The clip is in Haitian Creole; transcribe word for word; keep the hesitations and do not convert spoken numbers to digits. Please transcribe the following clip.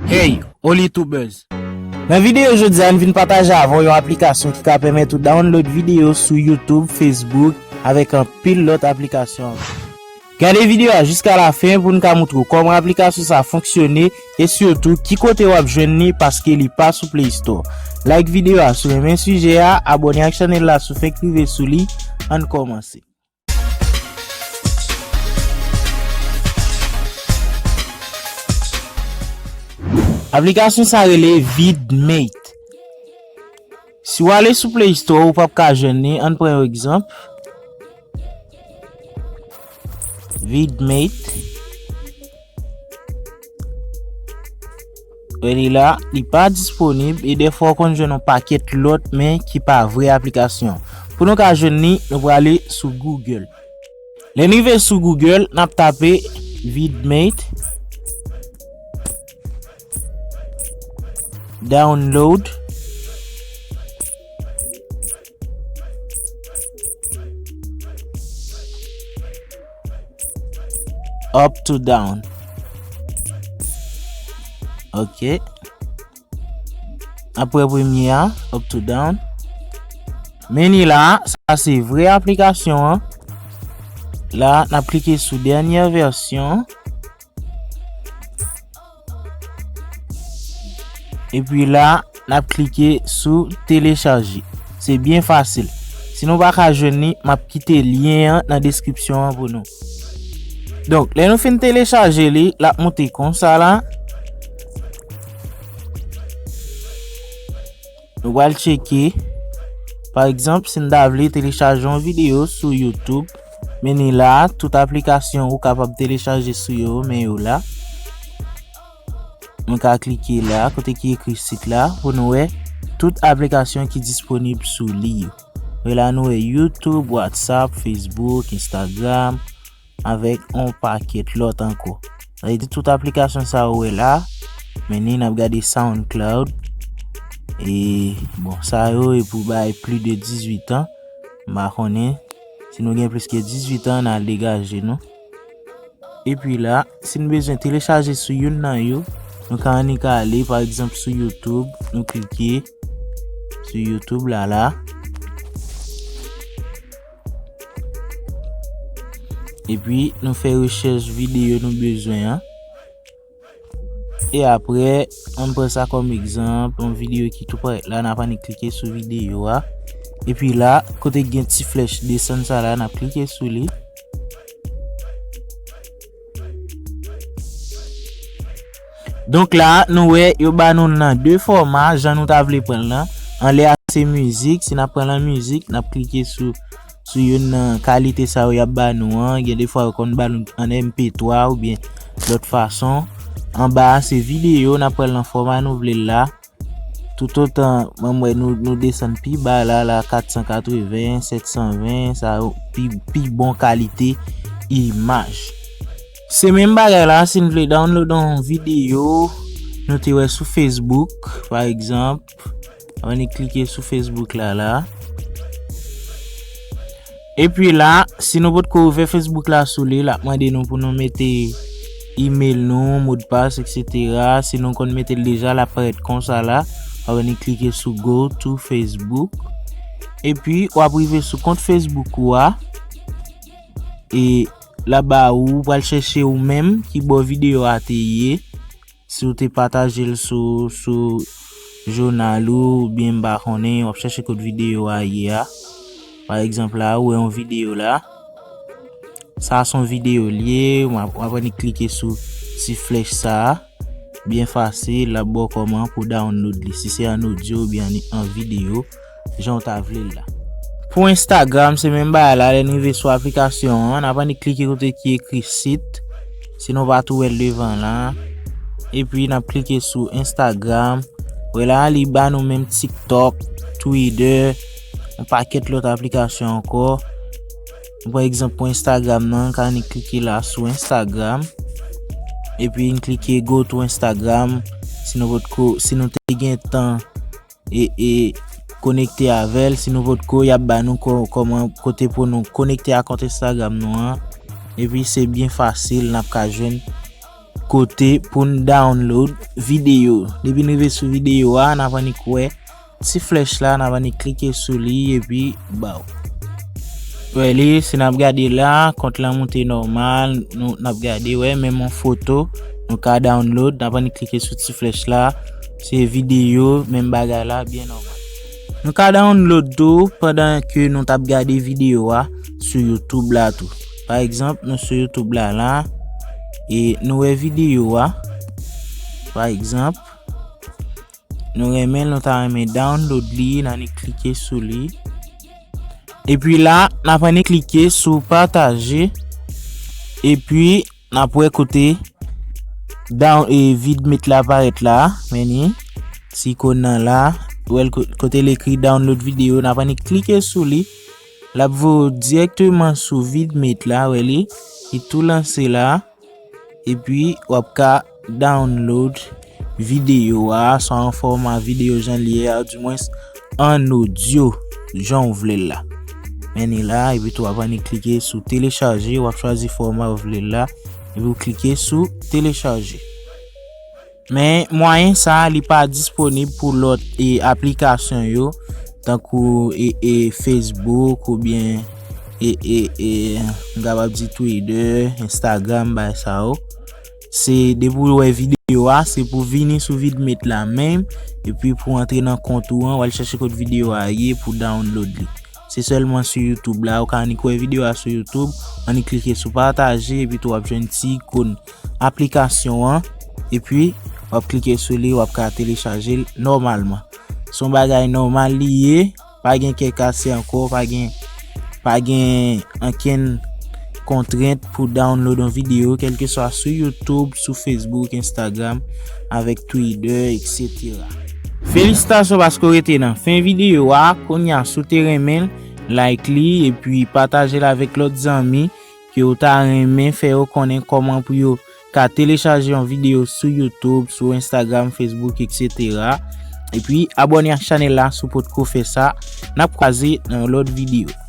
Hey, Oli Tubers! Nan videyo jodi a, n vin pataje avè w yon aplikasyon ki ka pèmèt ou download videyo sou YouTube, Facebook, avèk anpil lòt aplikasyon ankò. Gade videyo a jiska lafen pou n ka moutre w kòman aplikasyon sa a fonksyone e sitou ki kote w ap jwenn li paske li pa sou Play Store. Like videyo a si w renmen sijè a, abòne ak chanèl la si w fenk rive sou li. Ann kòmanse. Aplikasyon sa rele Vidmate. Si w ale sou Play Store, ou p ap ka jwenn li. Ann pran yon egzanp. Vidmate. Wè li la, li pa disponib e dèfwa w konn jwenn yon pakèt lòt men ki pa vrè aplikasyon. Pou nou ka jwenn li, nou prale sou Google. Lè n rive sou Google, n ap tape Vidmate. Download. Up to down. Ok. Apre premye a, up to down. Men ni la, sa se vrè aplikasyon an. La, n ap klike sou dènyè vèsyon. Epi la, n ap klike sou telechaje. Se byen fasil. Si nou pa ka jwenn li, m ap kite lyen an nan deskripsyon an pou nou. Donk, lè nou fin telechaje li, l ap moute konsa la. Nou pral tcheke. Pa egzanp, si n ta vle telechaje yon videyo sou YouTube, men ni la, tout aplikasyon ou kapab telechaje sou yo, men yo la. Nou ka klike la, kote ki ekri sit la, pou nou wè tout aplikasyon ki disponib sou li yo. Men la, nou wè YouTube, WhatsApp, Facebook, Instagram, avèk yon pakèt lòt ankò. Sa vle di tout aplikasyon sa yo wè la, men ni n ap gade SoundCloud. E, bon, sa yo e pou bay plis de dizuit an. M pa konnen. Si nou gen plis ke dizuit an, n al degaje nou. Epi la, si n bezwen telechaje sou youn nan yo, nou ka annik ale, pa egzanp, sou YouTube, nou klike sou YouTube la, la. Epi, nou fè rechèch videyo nou bezwen an. E apre, ann pran sa kòm egzanp, yon videyo ki tou parèt la, n ap annik klike sou videyo a. Epi la, kote gen ti flèch desann sa la, n ap klike sou li. Donk la, nou wè, yo ba nou l nan de fòma, jan nou ta vle pran l lan. Anlè a se mizik, si n ap pran l an mizik, n ap klike sou, sou youn nan kalite sa yo y ap ba nou an. Gen defwa yo konn ba nou an M P twa oubyen lòt fason. Anba a se videyo, n ap pran l nan fòma nou vle l la. Toutotan, mwen, mwen, nou, nou desann pi ba la, la, kat san katreven, sèt san ven, sa yo pi, pi bon kalite imaj. Se menm bagay la, si n vle download yon videyo, nou te wè sou Facebook, pa egzanp, ann klike sou Facebook la, la. Epi la, si nou potko ouvè Facebook la sou li, l ap mande nou pou nou mete email nou, modpas, et cetera. Si nou konn mete l deja, l ap parèt konsa la. Apre nou klike sou Go to Facebook. Epi, w ap rive sou kont Facebook ou a. E l ap ba ou, ou pral chèche ou menm ki bò videyo a te ye. Si w te pataje l sou, sou jounal ou, oubyen m pa konnen, w ap chèche kot videyo a ye a. Pa egzanp la, ou wè yon videyo la. Sa a se yon videyo l ye, w ap, w ap annik klike sou ti flèch sa a. Byen fasil, l ap ba w kòman pou download li. Si se an odyo oubyen an, an videyo, jan w ta vle l la. Pou Instagram, se menm bagay la, lè n rive sou aplikasyon an, n ap annik klike kote ki ekri sit, si nou pa tou wè l devan la. Epi n ap klike sou Instagram. Wè la, li ba nou menm TikTok, Twitter, yon pakèt lòt aplikasyon ankò. Mwen pran egzanp pou Instagram nan, ka annik klike la sou Instagram. Epi n klike go to Instagram. Si nou potko, si nou te gen tan e, e konekte avè l, si nou potko, y ap ba nou kò-, kòman, kote pou nou konekte ak kont Instagram nou an. Epi se byen fasil, n ap ka jwenn kote pou n download videyo. Depi n rive sou videyo a, n ap annik wè ti flèch la, n ap annik klike sou li epi baw. Wè li, si n ap gade la, kont lan moute nòmal, nou n ap gade, wè, menm yon foto, nou ka download, n ap annik klike sou ti flèch la, se videyo, menm bagay la, byen nòmal. Nou ka download tou pandan ke nou t ap gade videyo a sou YouTube la tou. Pa egzanp, nou sou YouTube la la, e nou wè videyo a, pa egzanp, nou renmen l, nou ta renmen download li, n annik klike sou li. Epi la, n ap annik klike sou pataje. Epi, n ap wè kote down, e, vidmate la parèt la. Men ni, ti ikòn nan la. Wè l ko-, kote l ekri download video. N ap annik klike sou li. L ap voye w dirèkteman sou vidmate la. Wè li, li tou lanse la. Epi, w ap ka download videyo a, swa an fòma videyo jan l ye a, dimwens an odyo, jan w vle l la. Men ni la, epi tou w ap annik klike sou telechaje, w ap chwazi fòma w vle l la, epi w klike sou telechaje. Men mwayen sa, li pa disponib pou lòt, e, aplikasyon yo, tankou, e, e, Facebook oubyen, e, e, e, m kapab di Twitter, Instagram, bagay sa yo. Se depi w wè videyo a, se pou vini sou vidmate la menm, epi pou antre nan kont ou an, w al chèche kot videyo a ye pou download li. Se sèlman sou YouTube la, ou ka annik wè videyo a sou YouTube, annik klike sou pataje, epi tou w ap jwenn ti ikòn aplikasyon an, epi w ap klike sou li, w ap ka telechaje l nòmalman. Se yon bagay nòmal li ye, pa gen kè kase ankò, pa gen, pa gen ankenn kontrent pou download yon videyo, kèlkeswa sou YouTube, sou Facebook, Instagram, avèk Twitter, et cetera. Felisitasyon paske w rete nan fen videyo a. Kounye a, si w te renmen l, like li, epi pataje l avèk lòt zanmi ke w ta renmen fè yo konnen kòman pou yo ka telechaje yon videyo sou YouTube, sou Instagram, Facebook, et cetera. Epi, abòne ak chanèl la si w potko fè sa. N ap kwaze nan yon lòt videyo.